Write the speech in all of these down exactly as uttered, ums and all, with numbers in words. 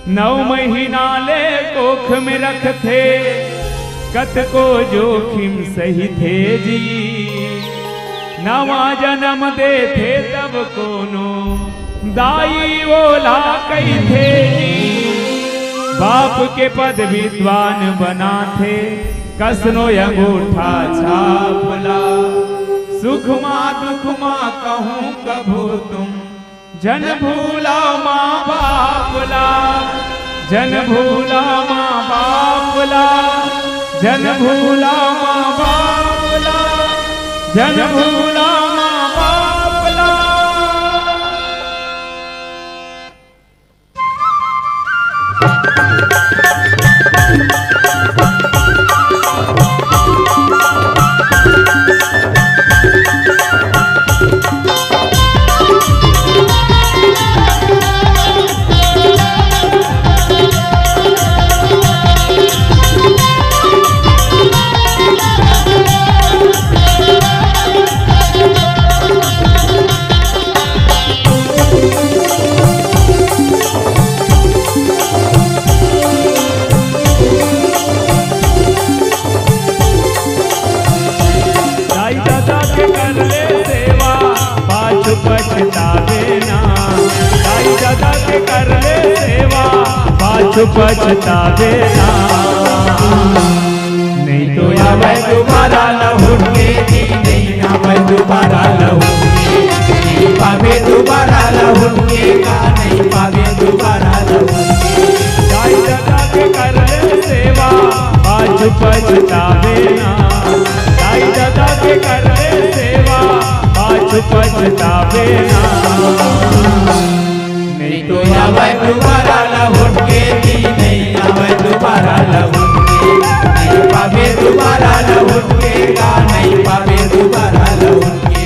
नौ महीना ले कोख में रखथे, कतको जोखिम सहिथे जी। नवा जनम देथे तब कोनो दाई ओला कहिथे जी। बाप के पद विद्वान बनाथे, कसनो अंगूठा छाप ला। सुख मा दुख मा कहूँ कभू तुम, झन भूला माँ बाप ला। झन भूला माँ बाप ला। झन भूला माँ बाप ला। झन भूला माँ बाप ला। दाई ददा के कर ले सेवा, पाछू पछतावे ना। दाई ददा के कर ले सेवा, पाछू पछतावे ना। नहीं तो आवे दुबारा लहुट के जी, नहीं आवे दुबारा लहुट के। नहीं पावे दुबारा लहुट के का, नहीं पावे दुबारा लहुट के। दाई ददा के कर ले सेवा, पाछू पछतावे ना। दाई ददा के कर ले सेवा, पाछू पछतावे ना। नहीं तो आवे दुबारा लहुट के जी, नहीं आवे दुबारा लहुट के। नहीं पावे दुबारा लहुट के का, नहीं पावे दुबारा लहुट के।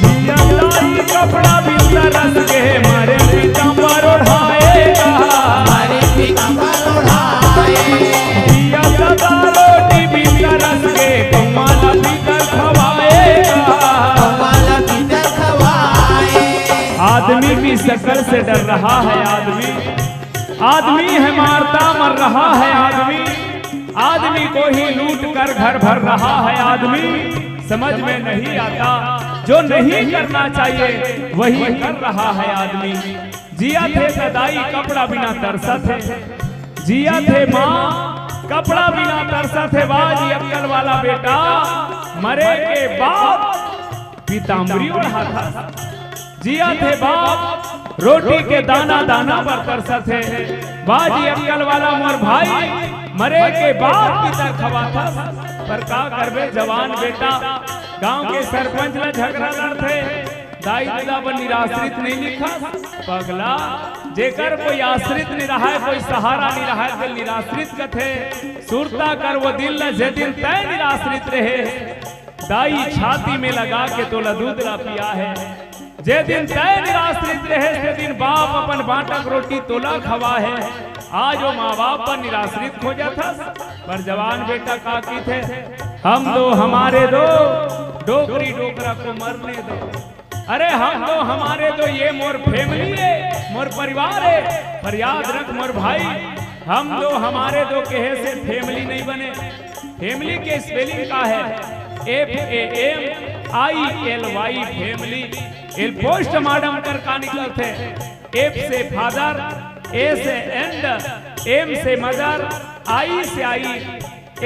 जिया दाई कपड़ा बिन तरस के, मारे पीताम्बर ओढ़ाए गा। मारे पीताम्बर ओढ़ाए। जिया ददा रोटी बिन तरस के, पौवा ला पीतर खवाए गा। पौवा ला पीतर खवाए। आदमी की शकल से डर रहा है आदमी। आदमी है मारता मर रहा है आदमी। आदमी को ही लूट कर घर भर रहा है आदमी। समझ में नहीं आता, जो नहीं करना चाहिए वही कर रहा है आदमी। जिया थे त दाई कपड़ा बिना तरसथे। जिया थे माँ कपड़ा बिना तरसथे। बाजी अक्कल वाला बेटा मरे के बाद पीताम्बरी ओढ़ाथा। जिया थे बाप रोटी के दाना दाना बर तरसथे। बाजी अक्कल वाला मोर भाई मरे के बाद पीतर खवाथस। पर का करबे जवान बेटा, गांव के सरपंच ला झगड़ा लड़थे। दाई ददा बर निराश्रित नहीं लिखस पगला। जेकर कोई आश्रित नहीं रहा है, कोई सहारा नहीं रहा है, तो निराश्रित कथे। सुरता कर वो दिन ला जे दिन तय निराश्रित रहे। दाई छाती में लगा के तोला दूध ला पिया है। जे दिन तय निराश्रित रहे, से दिन बाप अपन बांटक रोटी तोला खवा है। आज वो माँ बाप पर निराश्रित खोजत हस, पर जवान बेटा का कीथे, हम दो हमारे दो, डोकरी डोकरा को मरने दो। अरे हम दो हमारे दो, ये मोर family है, मोर परिवार है। पर याद रख मोर भाई, हम दो हमारे दो कहे से family नहीं बने। Family के spelling का है? F A M I L Y, family। L postmortem कर का निकलथे? F से father, A से and, M से mother, I से I,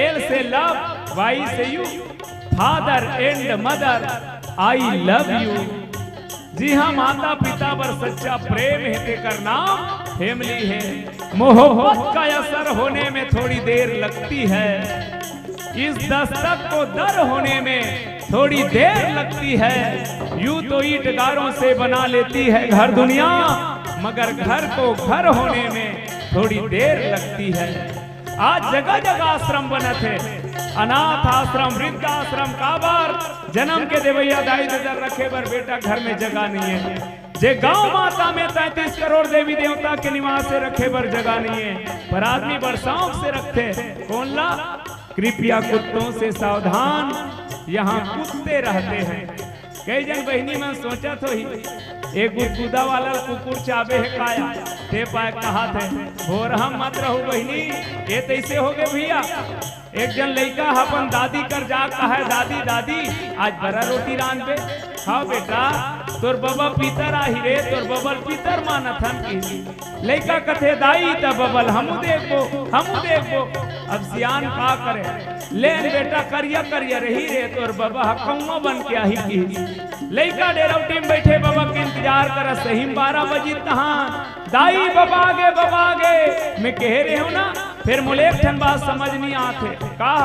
L से love, Y से you। Father and mother, I love you। जी हाँ, माता पिता बर सच्चा प्रेम हे तेकर नाम फैमिली है। मोहब्बत का असर होने में थोड़ी देर लगती है, इस दस्तक को दर होने में थोड़ी देर लगती है। यूं तो ईंट गारों से बना लेती है घर दुनिया, मगर घर को घर होने में थोड़ी देर लगती है। आज जगह जगह आश्रम बनत हे, अनाथ आश्रम, वृद्धाश्रम, काबर जन्म के देवैया दाई ददा ल रखे बर बेटा घर में जगह नहीं है। जे गौ माता में तैंतीस करोड़ देवी देवता के निवास हे, रखे बर जगह नहीं है, पर आदमी बड़ शौक से रखथे। कोन ला? कृपया कुत्तों से सावधान, यहाँ कुत्ते रहते हैं। कई झन बहिनी मन सोचत होही, ए गुदगुदा वाला ल कुकुर चाबे हे का या? ते पाय कहाथे, भोरहा म मत रहू बहिनी, ए तइसे होगे भइया। एक झन लइका ह अपन दादी कर जा कहय, "दादी, दादी, आज बरा रोटी रांधबे?" "हाँ बेटा, तोर बबा पितर आही रे, तोर बबा ल पितर मानत हन," कहिस। लइका कथे, "दाई, त बबा ल हमू देखबो, हमू देखबो।" अब सियान का करे, "ले न बेटा, करिया करिया रही रे, तोर बबा ह कौआ बन के आही," कहिस। लइका डेरौटी म बइठे बबा के इंतजार करत, सही म बारा बजिस तहाँ, "दाई, बबा आगे, बबा आगे, मैं कहे रेहेंव ना।" फेर मोला एक ठन बात समझ नइ आथे, का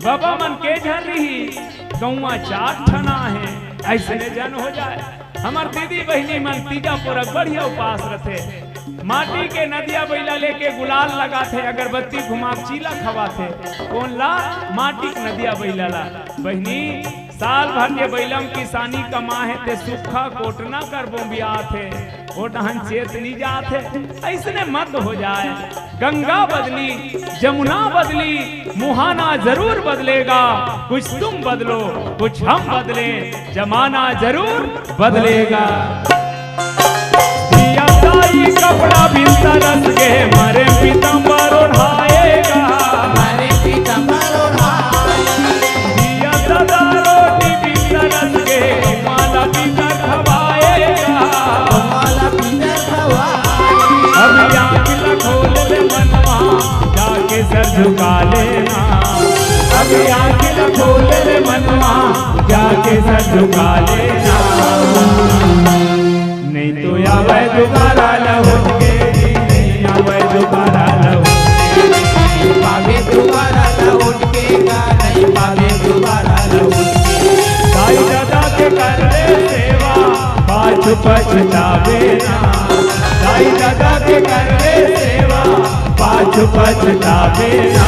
बबा मन के झन रिहिस, गौवा चार ठन आहे, अइसने झन हो जाय। हमर दीदी बहिनी मन तीजा पुरख बढ़िया उपास रथे। माटी के नदिया बइला लेके गुलाल लगाथे, अगरबत्ती घुमा के चीला खवाथे। कोन ला? माटी के नदिया बइला ला। बहिनी, साल भर के बइला म किसानी कमाहे ते सुक्खा कोटना कर बोंबियाथे, ओ डहन चेत नइ जाथे। अइसने मत हो जाय। गंगा बदली, जमुना बदली, मुहाना जरूर बदलेगा। कुछ तुम बदलो, कुछ हम बदलें, जमाना जरूर बदलेगा। जिया दाई कपड़ा बिन तरस गे, मरे पीतम्बर ओढ़ाएगा। मरे पीतम्बर ओढ़ाएगा। जिया दादा रोटी बिन तरस गे, माला पीतर खवाएगा। माला पीतर खवाएगा। अब आँख ला खोल ले मनवा, जाके सर झुका लेना। अब आँख ला खोल ले मनवा, जाके सर झुका लेना। नहीं तो आवय दोबारा लहुट के जी, नहीं आवय दोबारा लहुट के। नहीं पावे दोबारा लहुट के का, नहीं पावे दोबारा लहुट के। दाई ददा के कर ले सेवा, पाछू पछतावे ना। दाई ददा के कर ले सेवा, पाछू पछतावे ना।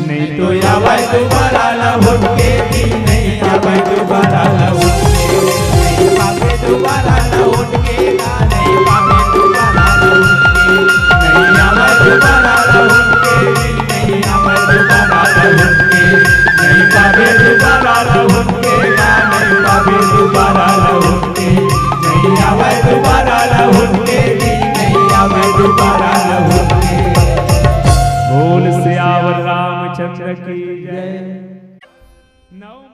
नहीं तो आवय दोबारा लहुट के जी, नहीं आवय दोबारा लहुट के। नहीं पावे दोबारा लहुट के ना, नहीं पावे दोबारा लहुट के। नहीं आवय दोबारा लहुट के जी, नहीं आवय दोबारा लहुट के। नहीं पावे दोबारा लहुट के ना, नहीं पावे दोबारा लहुट के। नहीं आवय दोबारा लहुट के जी, नहीं आवय दोबारा लहुट के। बोल सियावर रामचंद्र की जय। नौ